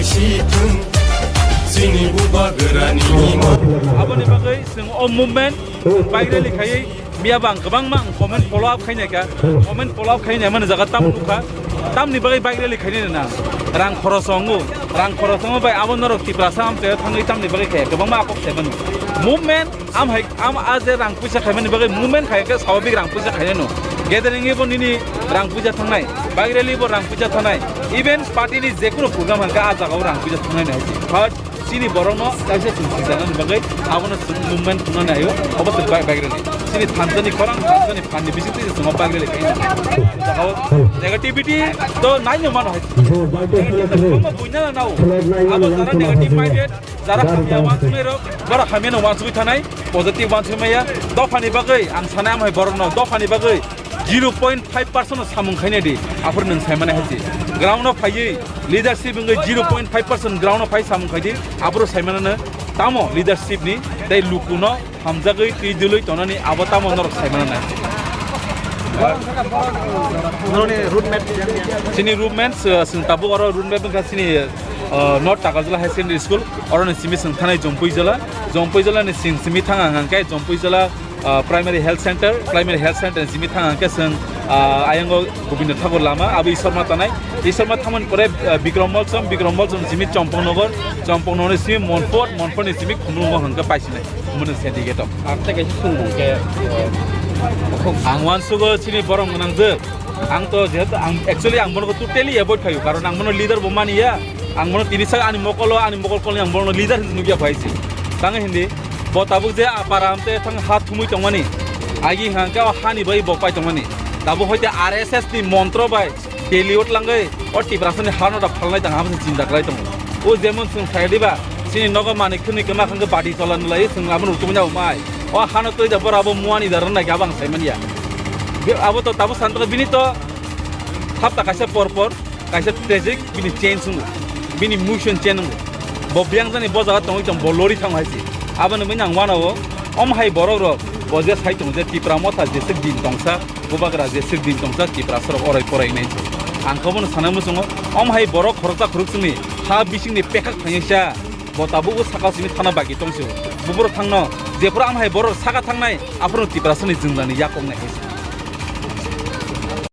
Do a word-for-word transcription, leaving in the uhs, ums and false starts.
Sithung, chini bubagrani imo. Aboni bagwi chwng o movement bike rally khaiwi miya bang kwbangma ang comment follow up khainai kha. Comment follow up khainai mani jaga tam nukha. Tamni bagwi bike rally khainai na? Rang khoros wngo, rang khoros wngo bai abo norok Tiprasa amchaio thangwi tamni bagwi khaiya kwbangma akok sai mano. Movement Am hai, am a je rang puisa khaimani bagwi movement khai khe swababik rang puisa khainai no. Gathering bo nini rang puisa thangnai, bike rally bo rang puisa thangnai, even party ni je kunu program hangka a jaga o rang puisa thangnai no hai. But chini borok no kaisa chwng sijaknani bagwi abono chwng movement thangnani ayo, obo se bike, bike rally. Chini thansa ni khorang, thansa ni phan ni bising twi chwng bike rally khainai. Jaga o negativity to nai no mano hai. Negativity to buina na nao. Abo jara negative minded, jara hamya wansuknai rok, jara hamya no wansugwi thanai, positive wansugwi maya. Dophani bagwi ang sanai amhai borok no, dophani bagwi zero point five percent no samung khainai di, aphuru nwng sai mani hai si. Ground o phaiwi leadership wngwi zero point five percent ground o phai samung khai di, aphuru sai mani no tamo leadership ni tei luku no hamjagwi twi dwlwi tonani abo tamo norok sai mani nai. Noroni route map. Chini route map, uh, chwng tabuk oro route map wngkha chini, uh, North Takarjala High Secondary School, oroni simi chwng thanai Jompui Jala, Jompui Jala ni chwng simi thang ang hwnkhe Jompui Jala, uh, Primary Health Center, Primary Health Center ni simi thang ang hwnkhe chwng, uh, ayango Gobinda Thakur lama, abo Isorma tanai, Isorma thamani pore, uh, Bikrom Molsom, Bikrom Molsom ni simi Chompong Nogor, Chompong Nogor ni simi Monpot, Monpot ni simi Khumulwngo hwnkhe paisinai. Mwnwi sadi geto. Ang tei kaisa sungmung khe, eh, ang wansugo chini borok gwnangjwk. Ang to jehetu ang actually ang bono totally avoid khaio, karon ang bono leader bo mani ya. Ang bono tini sak ani mokolo, ani mokol kolni ang bono leader hinwi nukya phai si. Tang hindi bo tabuk je apara amte thang ha thumui tongmani. Agi hangke o hani bai bo pai tongmani. Tabo hoite R S S ni montro bai Delhi o tlangwi o Tiprasani hano da phalnai tang, abo se chinta khlai tongo. O jemon chwng sai diba, chini nogo manwi khwnwi kwma khangkhe bati chola nulai, chwng abono rwtugmani abo mai. O hano twi da bora abo muani da rwnai khe abo ang sai manya. Be-, abo to tabuk san bini to hapta kaisa por por kaisa tragic bini change wngo, bini motion change wngo. Bo biyang jani bo jaga tongwi tong, bo lori thango hai se. Aboni bini ang wanao, om hai borok rok, bo je sai tongo je Tipra motha jeswk din tongsa, Bubagra jeswk din tongsa Tiprasa rok orai porai nai se. Ang khe bono sana muchungo, om hai borok khoroksa khoroksa ni ha bising ni pekhak thangya sa, bo tabuk o saka simi thana bagi tong se. Buborok thangno, jephuru am hai borok saka thangnai, aphuru Tiprasa ni jwngjal ni yakok nai hai se.